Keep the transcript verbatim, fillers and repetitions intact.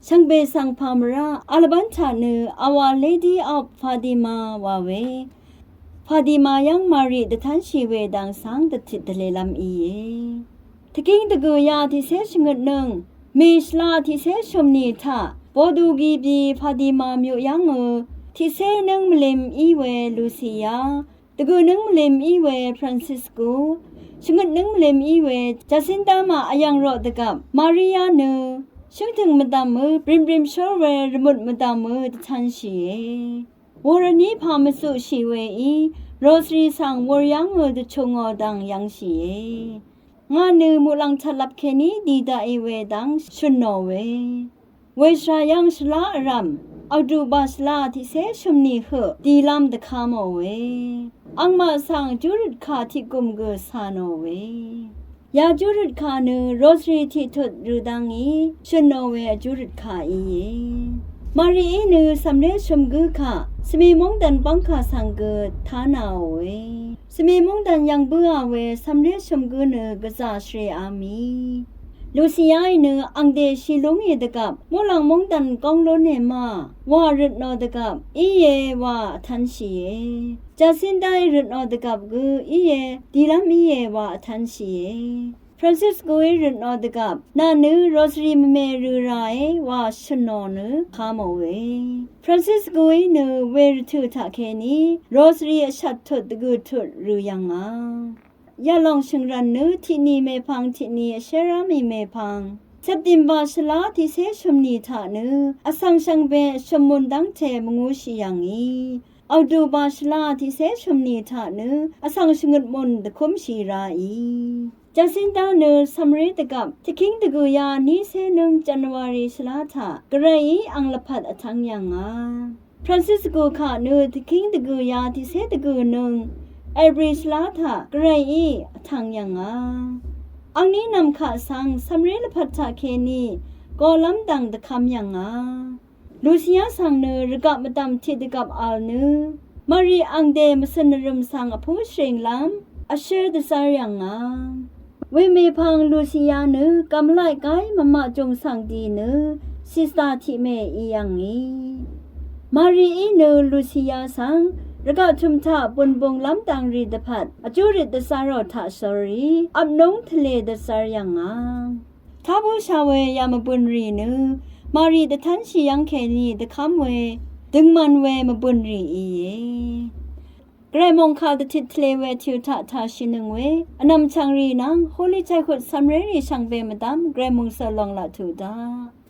Shvngbe svng pàmvrá alvbán taq nø Our Lady of Fatima wa we. Fatima yv́ng Mari dvtánshì we dang svng dvtit dvlelv́m íe. Tvking dvgø̀ya tiqcé shvngøtnøng mèshvla tiqcé shø̀mnì taq Bodu gìbì Fatima myuq yv́ngø tiqcé nǿng mvlim í we Lucia, dvgø̀ nǿng mvlim í we Francisco, shvngøt nǿng mvlim í we Jacinta mà vyv̀ng roq dvgvp Maria nø shǿngtø̀ng mvdv̀mø brimbrím shór we rvmøt mvdv̀mø dvtánshìe. Wur vní pà mvzuqshì weí Rosary svng wur yv́ngø dvchungò dv̀ng yv̄ngshìe. Ngà nø muqlàng taq lvp kèní dì daqì we dv̀ng shø̀nò we. Weshvra yv́ng shvlá vrv̀m October shvlá tiqcé shø̀mnì høq dìlv́m dvkvmò we. Angmaq svng júrøt kà tiqgùm gø cà nò we. Ya júrøt kà nø Rosary tiqtut rø dv̀ngí shø̀nò we vjúrøt kà íe. Marií nø cv̀mré shø̀m gǿ kà svmi móngdàn bv́ngkà svng gø tá nàò we. Svmi móngdàn yv̀ng bǿà we cv̀mré shø̀m gǿ nø gvzà shvrèá mì. Luciaí nø angdè shì lúngì dvgvp muqlàng móngdàn góng lúne ma wa røt nò dvgvp íe wa vtánshìe. Jacintaí røt nò dvgvp gø íe dìlv́m íe wa vtánshìe. Franciscoí røt nò dvgvp nà nø Rosary mvme rø ràe wa shø̀nò nø kà mò we. Franciscoí nø we rvtø̀ taq kèní Rosary vshvt tut dvgø̀ tut rø yv̀ngà. Yalòng shø̀ngrv̀n nø tiqni mèpvng tiqni vshérá mì mèpvng September shvlá tiqcé shø̀mnì taq nø vsvng shvngbe shø̀mmun dv́ngte mvngúshì yv̀ngì. October shvlá tiqcé shø̀mnì taq nø vsvng shvngøt mùn dvkúmshì ràì. Jacinta nø cv̀mré dvgvp tvkíng dvgø̀ya nícé nǿng January shvlá taq gvrayí ang lvpat vtvng yv̀ngà. Francisco kaq nø tvkíng dvgø̀ya tiqcé dvgø̀nøng April shvlá taq gvrayí vtvng yv̀ngà. Angní nv̀mkaq svng cv̀mré lvpat taq kèní golv́m dv̀ng dvkvm yv̀ngà. Lucia svng nø rvgaq mvdv̀m tiqdvgvp vl nø Mari angdè mvcø̀n nvrø̀m svng vpú shvringlv́m vshǿr dvzv́r yv̀ngà. Wemèpvng Lucia nø gv̀mlaq gái mvmaq jùng svng dì nø sista tiqmè í yv̀ngì. Marií nø Lucia svng rvgaq tø̀m taq bùnbung lv́m dv̀ngrì dvpvt vjúrøt dvzv́rò taq sórí vpnúng tvlè dvzv́r yv̀ngà. Tá bǿshà we ya mvbø̀n rì nø Mari dvtánshì yv́ng kèní dvkv́m we døngman we mvbø̀n rì íe. Gvray mòngkà dvtit tvlē we tø̀l taq tashìnøng we vnv̀m chv̀ngrì nvng Holy Childhood cv̀mrérì shvngbe mvdv́m Gvray mòngsø lòng laq tuq daq.